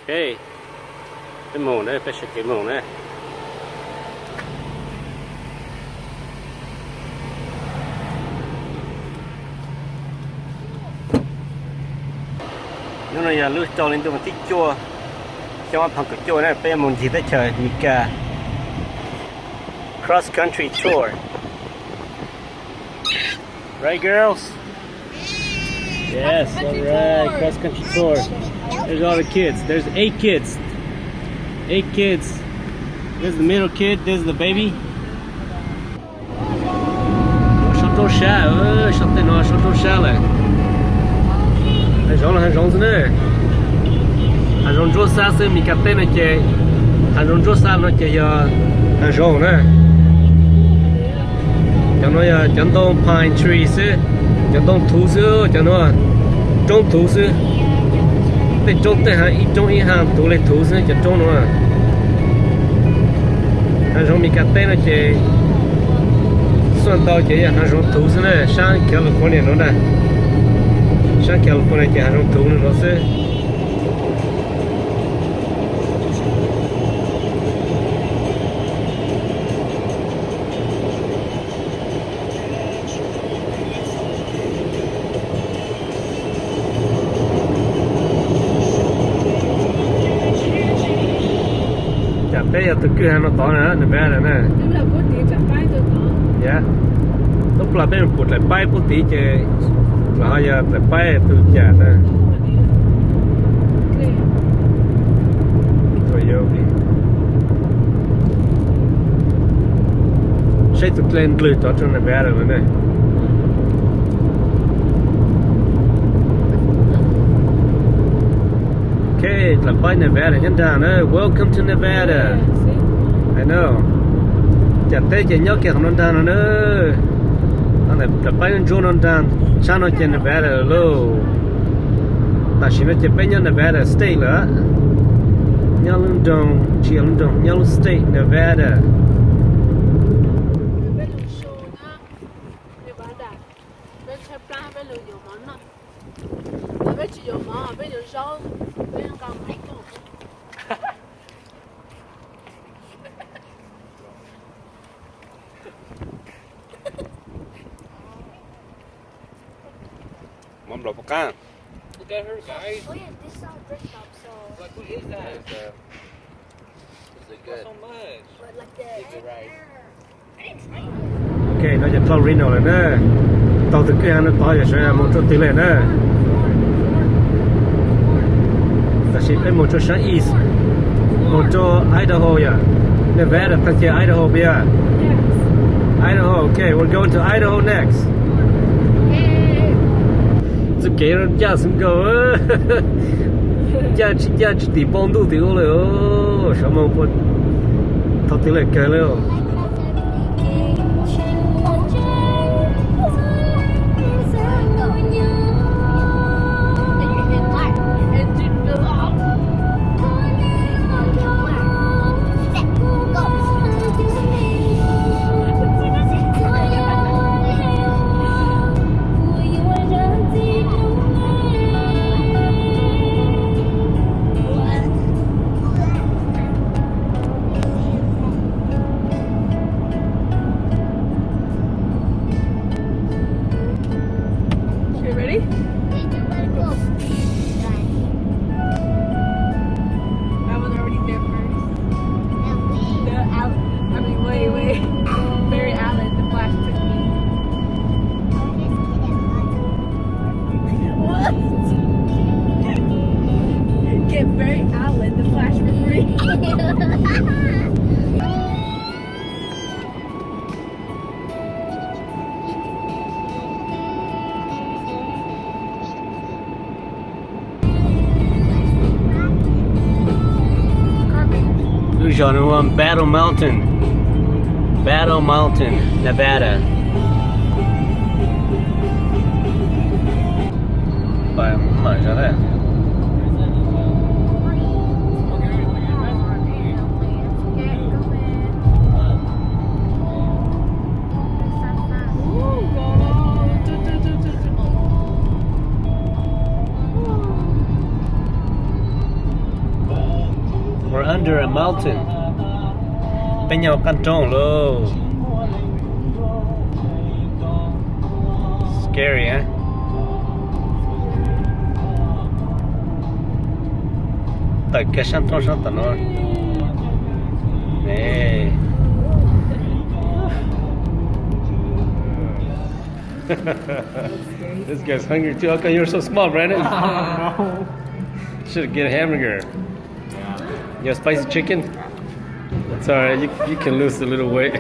Ok, peb mus na, peb sawv kev mus na. Hnub no yog lub rau hli ntuj vas thib cuaj, xyoo ob phav kaum cuaj na, peb mus ncig teb chaws Amelikas. Cross country tour. Right, girls? Yes, all right. Cross country tour. There's all the kids. There's eight kids. Eight kids. This is the middle kid. This is the baby. Sab roob sab, sab tej no sab roob sab lawm. Hav zoov los hav zoov xwb na. Hav zoov ntsuab xab xwb, Mes Kas teb no ces hav zoov ntsuab xab no ces yog hav zoov na. Cov no yog cov ntoo pine tree xwb, cov ntoo thuv xwb, cov no roob thuv xwb. Tej roob tej hav ib roob ib hav thuv li thuv xwb cov roob no. Hav zoov Mes Kas teb no ces xuaj ntau ces yog hav zoov thuv xwb na, sab California no na. Sab California ces hav zoov thuv no xwb. Cas peb yog tus kwj ha no tod na, Nevada na. Tub plag peb mus pum dlaim paib pub tid ces los ho yog dlaim paib tus cas na. Saib tus dlej ndlwg tod rau Nevada lawm ne. Ok, dlaim paib Nevada nyob nrag na. Welcome to Nevada. I know. Cas teb ces nyob kiag qhov no nrag no na. Dlaim paib ntsuab no nrag, tshab no ces Nevada lawm lauj. Tam sim no ces peb nyob Nevada State lawm. Nyob lub nroog, tsis yog lub nroog, nyob lub state Nevada. Mov nplaum puas qab? Look at her, guys. Oh, yeah, this is our bread shop, so. Like, what is that? It's, uh, it's a good. Not so much. But, like, the. It's a rice. Ok, no ces dhau Reno lawm na. Tau tus kwj ha no tod yog sawv mus rau twg lawm na? Tam sim peb mus rau sab east, mus rau Idaho yom. Nevada tag ces Idaho puas yog? Idaho, ok, we're going to Idaho next. Txoj kev no ncaj xwb nkaus, ncaj tsis ncaj tsis tim npoo ntuj tim ub li. Sav moo, thaum twg lawm kawg li. Okay, ready? I was already there first. The Al-, I mean, wait, wait. Barry Allen, the Flash took me. What? Get Barry Allen, the Flash, for free. Lub zos no hu ua Battle Mountain, Battle Mountain, Nevada. We're under a mountain. Peb nyob qab roob lauj. Scary, huh? Tawm kiag sab roob sab tom no. This guy's hungry too. How come you're so small, Brandon? Should get a hamburger. You have spicy chicken? It's all right. You, you can lose a little weight.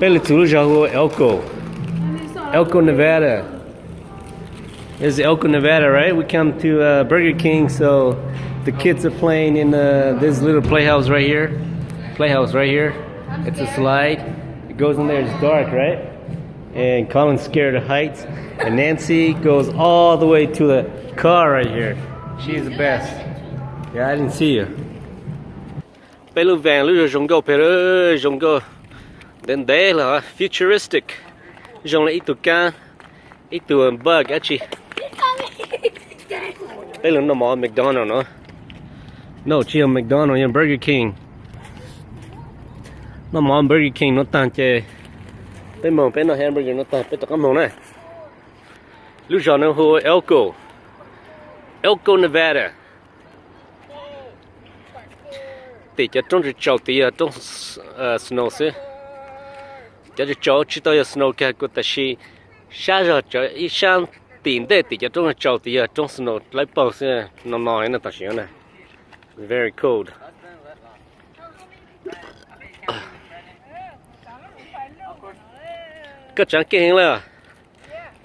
Peb lug txug lub zog hu ua Elko. Elko, Nevada. This is Elko, Nevada, right? We come to uh, Burger King, so the kids are playing in uh, this little playhouse right here. Playhouse right here. It's a slide. It goes in there. It's dark, right? And Colin's scared of heights. And Nancy goes all the way to the car right here. She's the best. Yeah, I didn't see you. Peb lub van lub zog zoo nkauj pem, zoo nkauj ntev ntev lawm, futuristic, zoo li ib tug kaab, ib tug bug dab tsi. Peb lug noj mov McDonald no. No, tsis yog McDonald, yog Burger King. Noj mov Burger King no taag ces peb moog, peb noj hamburger no taag peb rov qab moog na. Lub zog no hu ua Elko, Elko, Nevada. Tim cov roob tsaus tsaus tid yog roob snow xwb. Cov tsaus tsaus tsis tau yog snow kag kuv, tab sis sab zog cov ib sab tim ntej tim cov roob tsaus tsaus tid yog roob snow dlawb paug xwb, no no no tam sim no na. Very cold. Koj tsaav keej heev lawm.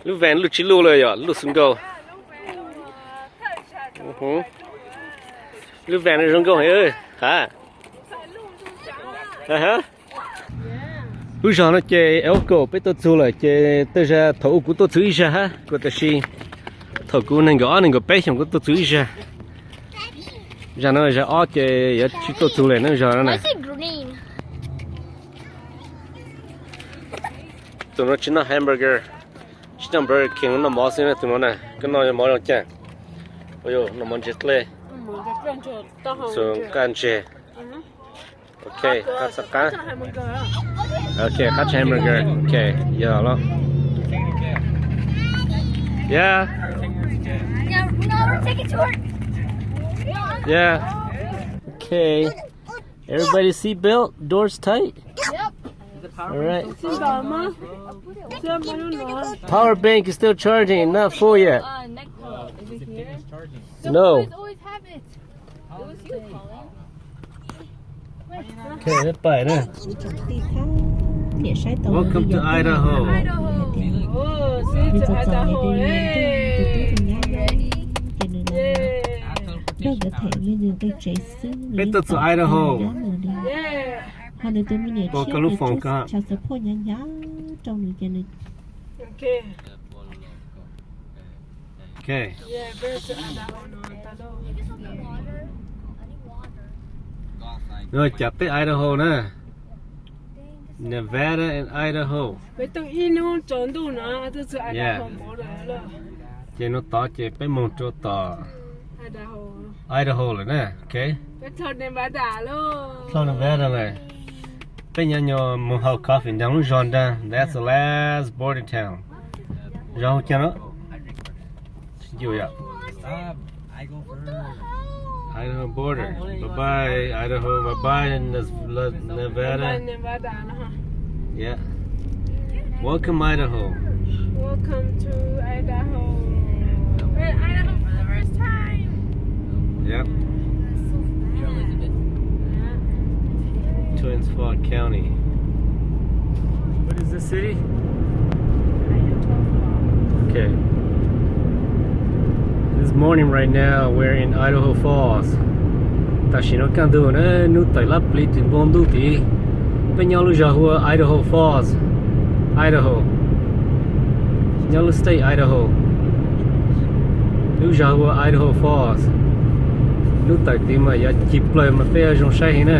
Lub van luj tsis luj lawm yom, luj xwb nkaus. Lub van no zoo nkauj heev ha. Lub zog no ces Elko peb tuaj txug lawm ces tej zag thaum ub kuv tuaj txug ib zag hab, kuv tab sis thaum kuv nees nkaum ob nees nkaum peb xyoos kuv tuaj txug ib zag. Zag no zag ob ces yuav tsis tuaj txug lawm na zog no na. Tus no tsis noj hamburger, tsis noj Burger King, noj mov xwb na tus no na. Koj noj mov zoo caag? Noj mov ntse dlej, txug nqaj ntseg. Ok, qab txhaj qab. Ok, qab txhaj hamburger. Ok, yog lawm. Yeah. Yeah. Okay. Everybody seat belt, doors tight. All right. Power bank is still charging, not full yet. No. Okay, bye bye na. Welcome to Idaho. Peb tuaj txug Idaho. Pom koj lub foos ko. Ok. Nyob cas peb Idaho na. Nevada and Idaho. Yeah. Ces no tod ces peb moog rua tom Idaho lawm na. Ok. Dlhau Nevada lawm. Peb nyob nyuas moog haus coffee nraag lub zog nraag. That's the last border town. Zog hu caag lawm. Idaho border. Bye bye, Idaho. Bye bye, Nevada. Yeah. Welcome, Idaho. Welcome to Idaho. We're in Idaho for the first time. Yep. Twin Falls County. What is this city? Okay. This morning right now we're in Idaho Falls. Tam sim no kaj ntug na, nub tawm lab plig tim npoo ntuj tid. Peb nyob lub zog hu ua Idaho Falls, Idaho. Nyob lub state Idaho. Lub zog hu ua Idaho Falls. Nub tawm tid mas yuav cig plawg mas peb yuav zoo saib heev na.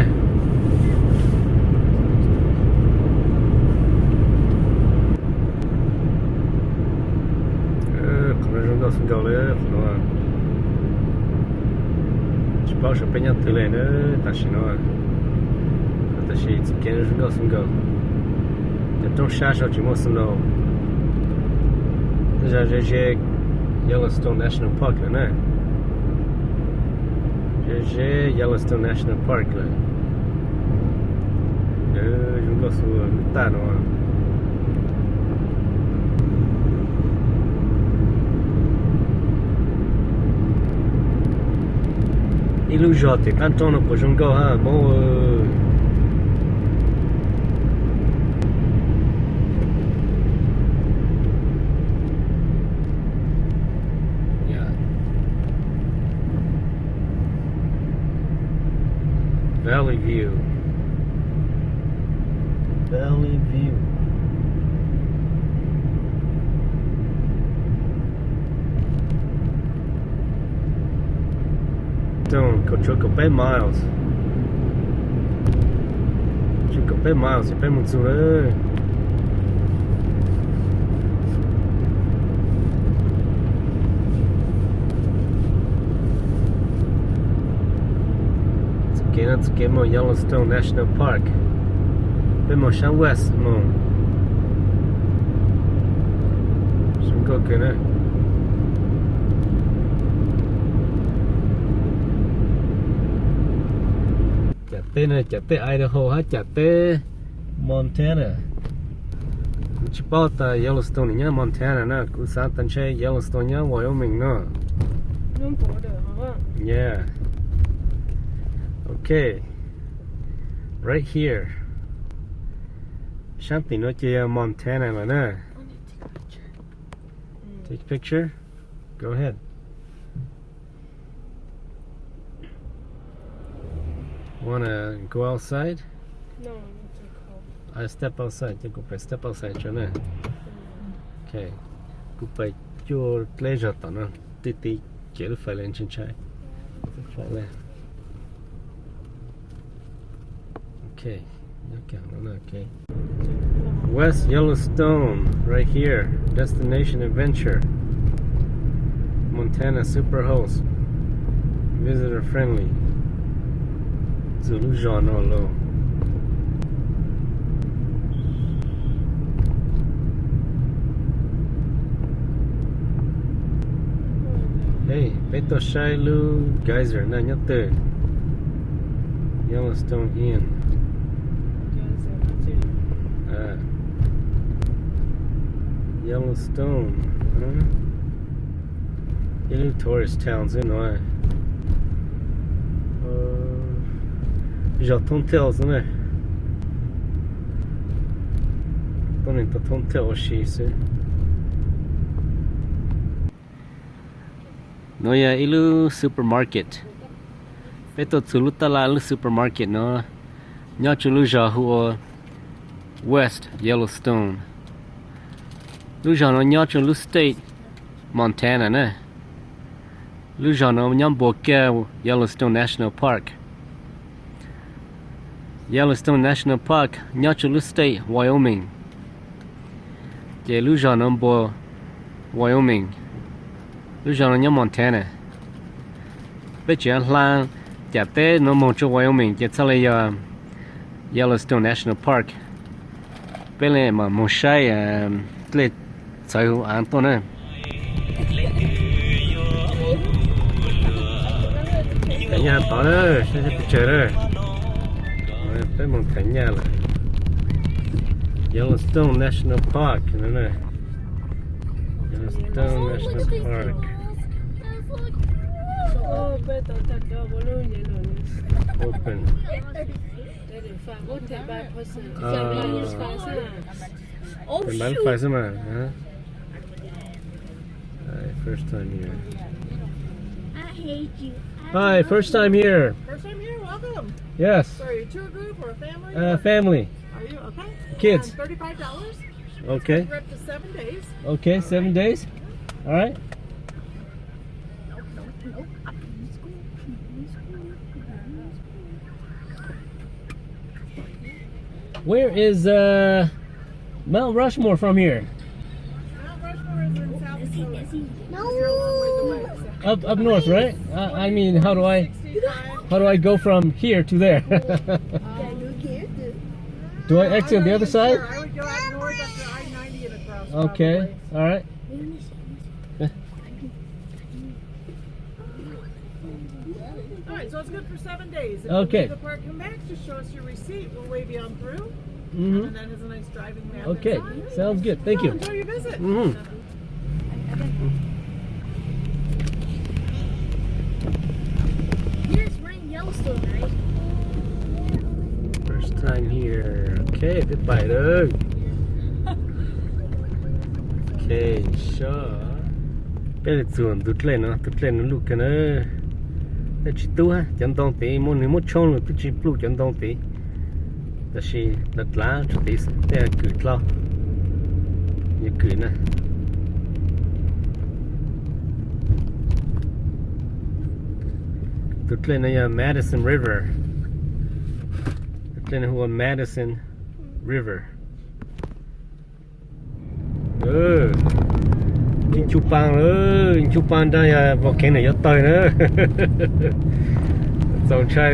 Qhov no zoo nkauj. Zoo nkauj li qhov no. Tsis paub saib peb nyob twg li na, tam sim no. Tab sis txoj kev zoo nkauj zoo nkauj. Cov roob sab saud tsis muaj snow. Zog ze ze Yellowstone National Park lawm na. Ze ze Yellowstone National Park lawm. Zoo nkauj xwb tag no. Ib lub zog tim qab roob no puas zoo nkauj ha Hmoob. Valley View. Valley View. Kaum tshuav kaum peb miles. Tshuav kaum peb miles peb mus txug lawm. Txoj kev no txoj kev mus Yellowstone National Park. Peb mus sab west mus. Zoo nkauj kawg na. Cas teb no, cas teb Idaho hab cas teb Montana. Kuv tsis paub tas Yellowstone nyob Montana na, kuv xav tas ntshe Yellowstone nyob Wyoming no. Yeah. Okay. Right here. Sab tim no ces yog Montana lawm na. Take picture. Go ahead. Wanna go outside? No, it's too cold. I step outside, ces kuv pais step outside tso na. Ok, kuv pais cuag dleb zog tom no, tib tib cev lub fais li ntshai ntshai. Ok, nyob kiag no, ok. West Yellowstone, right here. Destination adventure. Montana Super Host. Visitor friendly. Txug lub zog no los. Hey, peb tuaj saib lub geyser na nyob twg. Yellowstone Inn. Yellowstone. Ib lub tourist town xwb no. Zog thoob thiaj xwb na. Tuab neeg tuaj thoob thiaj ua si xwb. No yog ib lub supermarket. Peb tuaj txug lub tab laj lub supermarket no nyob rua lub zog hu ua West Yellowstone. Lub zog no nyob rua lub state Montana na. Lub zog no nyob npuab kiag Yellowstone National Park. Yellowstone National Park nyob rua lub state Wyoming. Ces lub zog no npuab Wyoming. Lub zog no nyob Montana. Peb tseem hla cam teb no moog rua Wyoming ces txhaj le yog Yellowstone National Park. Peb le mam moog saib dlej txhawv huv av tuaj na. Tham nyaj tod na, saib saib pes tsawg na. Peb moog tham nyaj lawm. Yellowstone National Park no na. Yellowstone National Park. Open. Ten lub fais xwb mas. Alright, first time here. Hi, first time here. First time here, welcome. Yes. So are you a tour group or a family? Uh, family. Are you? Okay. Kids. And thirty-five dollars. Okay. We're up to seven days. Okay, seven days. All right. Where is uh, Mount Rushmore from here? Mount Rushmore is in South No. Up, up north, right? I, I mean, how do I, how do I go from here to there? Do I exit the other side? I would go out north up to I ninety and across. Okay, probably. All right. All right, so it's good for seven days. If you leave the park, come back, just show us your receipt. We'll wave you on through. And then has a nice driving map. Okay, sounds good. Thank you. Enjoy your visit. Here's Ring Yellowstone, right? First time here. Okay, peb pais lawm. Okay, sure. Peb li txuas tus dlej no, tus dlej no luj kawg na. Tej tsis tub, cov ntoo tid muaj, nws muaj tshoob los twb tsis pluj cov ntoo tid. Tab sis dlav dlav tso tid tej kws dloj, yog kws na. Tus dlej no yog Madison River. Tus dlej no hu ua Madison River. Ncu pa, ncu pa nrog yog volcano yuav tawg na. Txaus ntshai.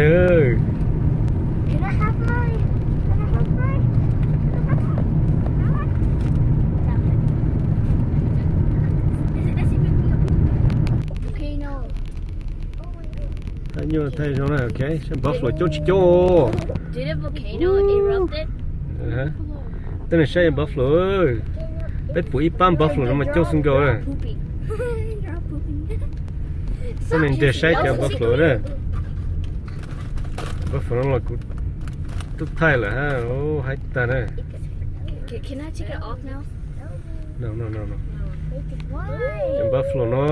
Thaij nyuaj thaij zoo na, ok, saib buffalo coob tsis coob. Tuaj saib buffalo, peb pum ib pab buffalo no mas coob xwb nkaus. Tuaj nrog saib cov buffalo na. Buffalo no los kuv twb thaij lawm hab, haib tag na. Cov buffalo no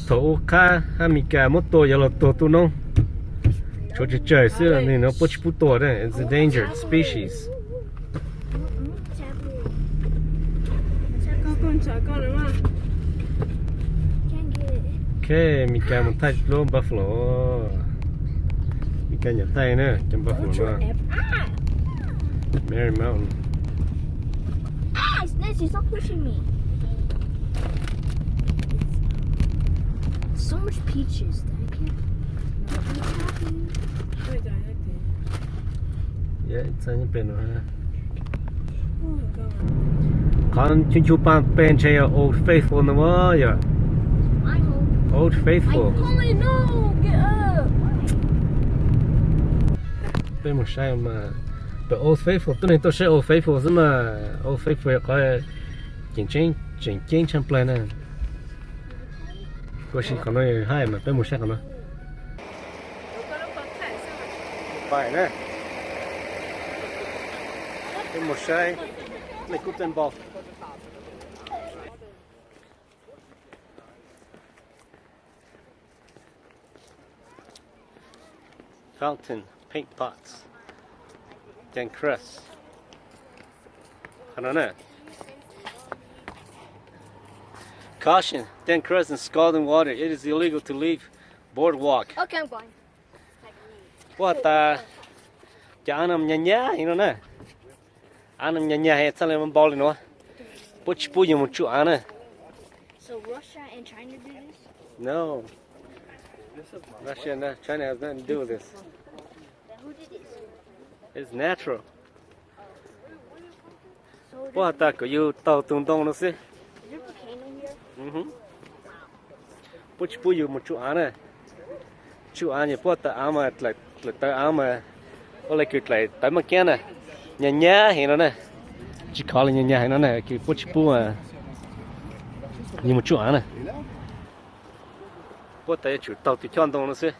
thaum ub qab hab Mes Kas muab tua yuav los tuag tu noob. Tshuav tsawg tsawg xwb, nws no puab tsis pub tua, it's endangered species. Ok, Mes Kas mus thaij lub buffalo. Mes Kas nyiam thaij na cov buffalo no. Merry Mountain. So much peaches that I can't. Qhov ncu ncu pa peg ntshe yog Old Faithful no mas yog Old Faithful. Peb mus saib mas, pem Old Faithful, tuab neeg tuaj saib Old Faithful xwb mas. Old Faithful yog qhov tseem ceeb tshaj plawg na. Kuv sim qhov no haib mas peb mus saib qhov no. Pais na. Peb mus saib mej kub tej npau. Fountain, paint pots, damp crust. Qhov no na. Caution, damp crust and scalding water. It is illegal to leave boardwalk. Okay, I'm going. Puab has tas cov av no nyag nyag heev no na. Av no nyag nyag heev txhaj le npau li no. Puab tsis pub yus mus tsuj av na. No. Russia, no, China has nothing to do with this. It's natural. Puab has tas kom yus taug tus ntoo no xwb. Puab tsis pub yus mus tsuj av na. Tsuj av ces puab tawv av mas, dlaim tawv av mas, ua le kws dlaim tawv maj kiab na, nyag nyag heev no na. Tsis khov li, nyag nyag heev no na, kws puab tsis pub yus mus tsuj av na. Puab tas yuav tsum taug tus choj ntoo no xwb.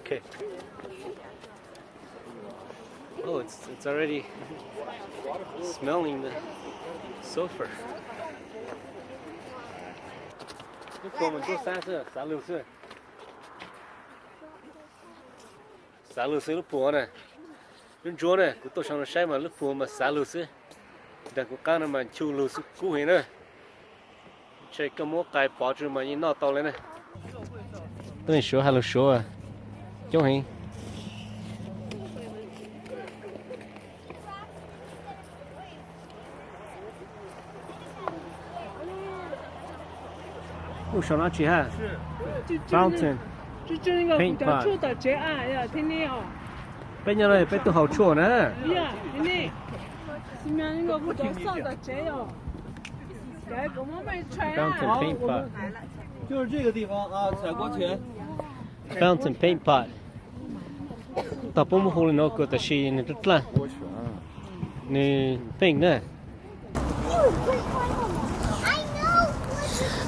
Okay. Oh, it's, it's already smelling the sulfur. Lub puas mas ntsuab xab xwb, xav lug xwb. Xav lug xwb lub puas na. Lub ntsuab na, kuv tuaj sau no saib mas lub puas mas xav lug xwb. Nraag kuv qaab no mas nchuj lug xwb kub heev na. Ntshe koj muab qais pov tsuas mas yeej noj tau le na. Tuab neeg Suav has lug Suav coob heev. Ub, saum no tsis ha? Fountain. Paint pot. Peb nyob no peb tuaj haus tshuaj na. Fountain paint pot. Fountain paint pot. Tau poob muab hu li no kuv tam sim nws dlaaj dlaaj. Nws paint na.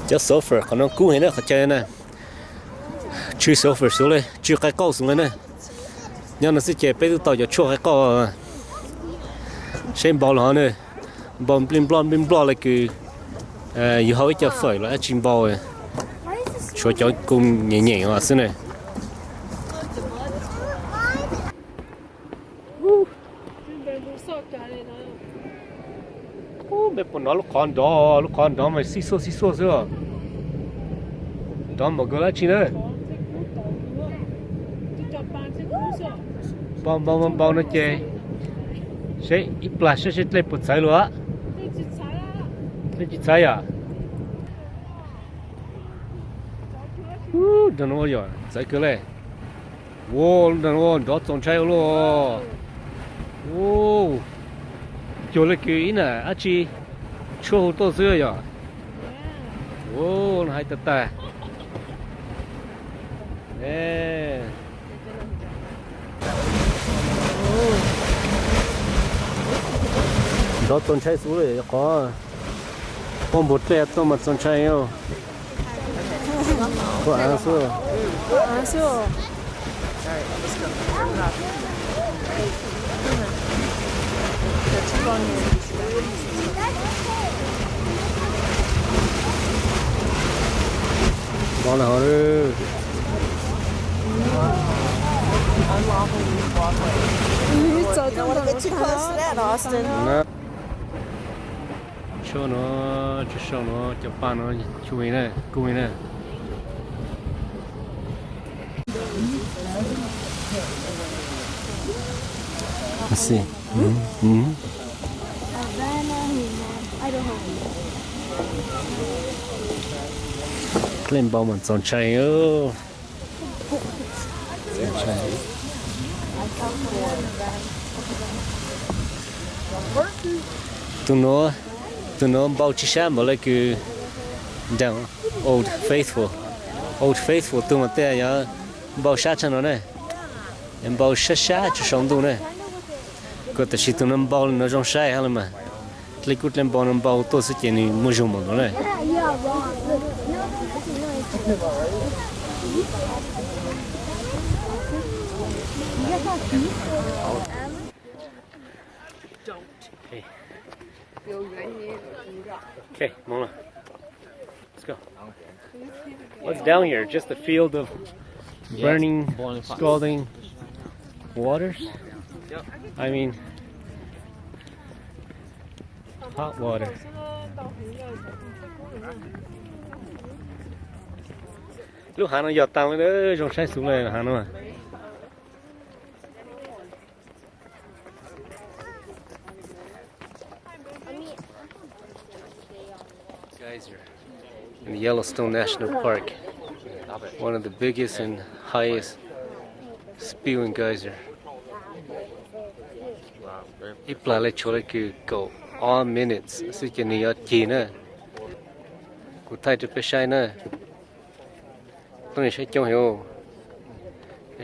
Cov sulphur qhov no kub heev na qhov chaw na. Tsw sulphur xwb li, tsw qaib qauj xwb li na. Nyob no xwb ces peb twb tau cov tshuaj qaib qauj. Seb npau los na, npau nplij nploj nplij nploj li kws yus hau ib co fawm los dab tsi npau, tshuav cov kub nyeem nyeem xwb na. Ub, npej puas hnov lub qhov nrov, lub qhov nrov mas xib xuaj xib xuaj xwb os. Nrov npaum kawg dab tsi na. Npau npau npau npau no ces seb ib plag seb seb dlej puas txhawv lawm. Dlej tsis txhawv yom. Ub, nrov no yog txawv kawg le. Ua, nrov txaus ntshai ua luaj. Ub, cuag li kws ib nam dab tsi tshuab hu tuaj xwb yog. Ua, no hais tag tag. Nrov txaus ntshai xwb li qhov poj npua dlej tuaj mas txaus ntshai os. Ua av xwb. Npau na hov. Tshuaj no, tshuaj sau no, cov paj no, tshuaj na, kuj na. Let's see. Dlej npau mas txaus ntshai. Tus nuav, tus nuav npau tsis sab npaum le kws Old Faithful. Old Faithful tug mas tej yog npau sab tshaj no ne. Npau sab sab tshaj saum ntuj ne. Kuv tam sim tus nuav npau li no zoo saib hab le mas. Dlej kub dlej npau no npau tuaj xwb ces nws muaj zug npaum no ne. Okay, Mona. Let's go. What's down here? Just a field of burning, scalding waters? I mean, hot water. Lub hav no yog taag le, zoo saib xwb le hav no. Geyser in Yellowstone National Park, one of the biggest and highest spewing geyser. Ib plag le tshuav le kws kaum ob minutes xwb ces nws yuav cig na. Kuv thaij rau peb saib na. Tuab neeg saib coob heev.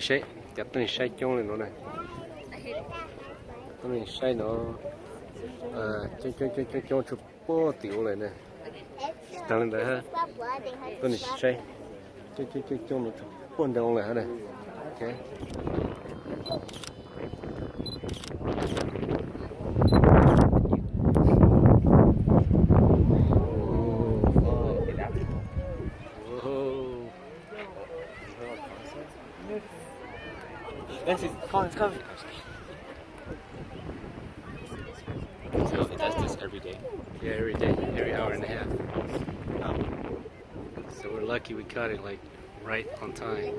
Saib cov tuab neeg saib coob li no na. Tuab neeg saib no, coob coob coob coob tshaj puag tim ub lawm na. Tsis tas li ntawd, tuab neeg saib coob coob coob coob no tshaj puag nraag lawm hab na. That's it. Come on, it's coming. So it does this every day? Yeah, every day, every hour and a half. Um, so we're lucky we caught it, like, right on time.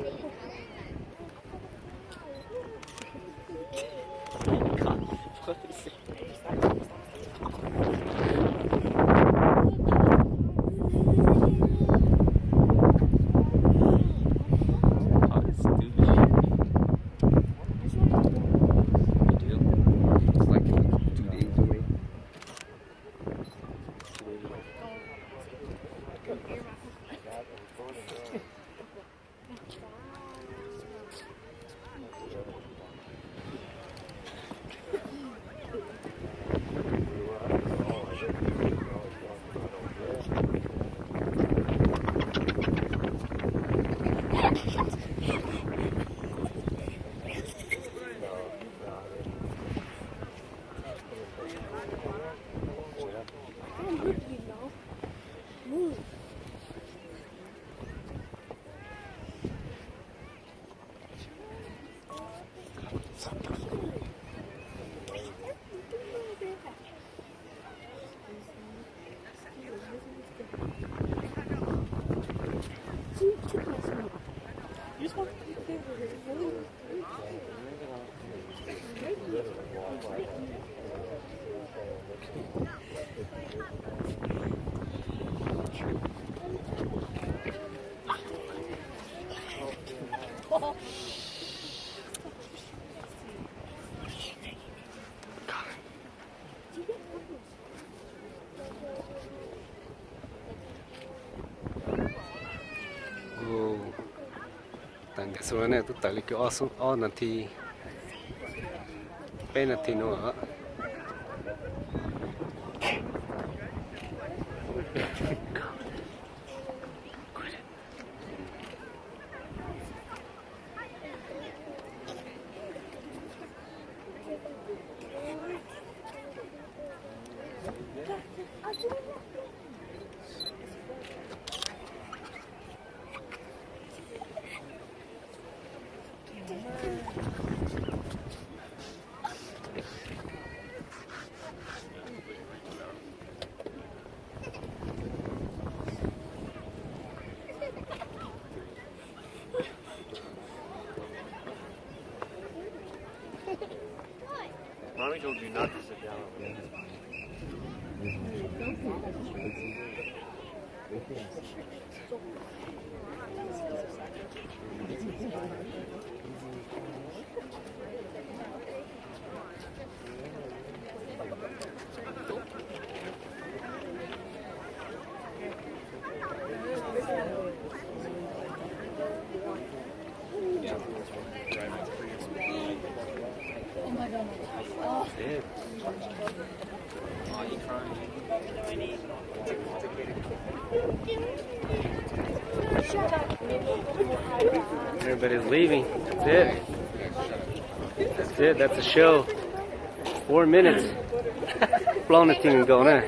Xu ne, twb tawm li ko ob xub, ob nas this, peb nas this no. Mommy told you not to sit down over there. Everybody's leaving. That's it. That's it. That's the show. Four minutes. Plaub nas this nkaus na.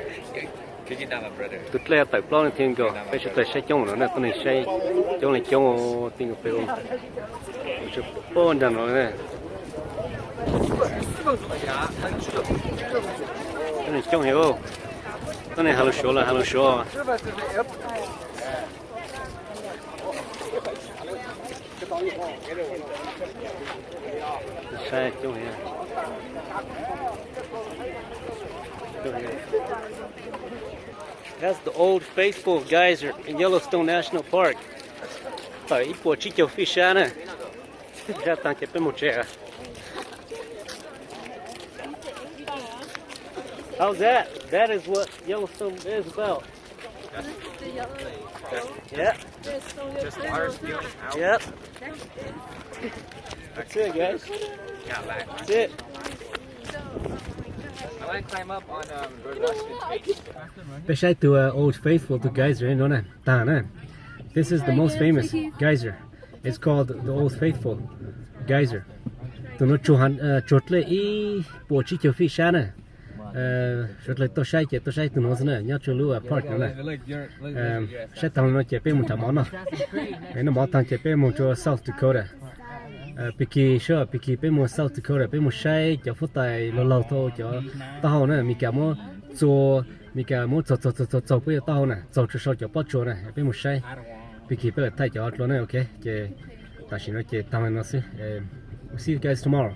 Tus dlej tawm plaub nas this nkaus, peb sawv daws saib coob no na, tuab neeg saib coob li coob, tij nkaus peb ua tsis pub nrag no na. Tuab neeg coob heev, tuab neeg has lus Suav los has lus Suav. Saib coob heev. That's the Old Faithful geyser in Yellowstone National Park. Tawm ib puas tsib caug feet sab na. Sab tag ces peb mus tsev. How's that? That is what Yellowstone is about. Yeah. Yep. That's it, guys. That's it. I want to climb up on um, George Washington's face. Peb saib tus uh, Old Faithful, tus geyser no na, tag na. This is the most famous geyser. It's called the Old Faithful geyser. Tus no tsuag, tsuag dlej ib puas tsib caug feet sab na. Sawv daws tuaj saib ces tuaj saib tus no xwb na, nyob rau lub park no na. Saib tag no ces peb mus nram mov noj. Noj mov tag ces peb mus rau South Dakota. Pig, sure, Pig, peb mus South Dakota, peb mus saib cov huab tais laug laug tau cov taub hau na, Mis Kas muab txua, Mis Kas muab txaug txaug txaug txaug txaug peb cov taub hau na, txaug rau sau cov pob tsuas na, peb mus saib. Pig, peb lam thaij cov dlua na, ok. Ces tam sim no ces tag li no xwb. We'll see you guys tomorrow.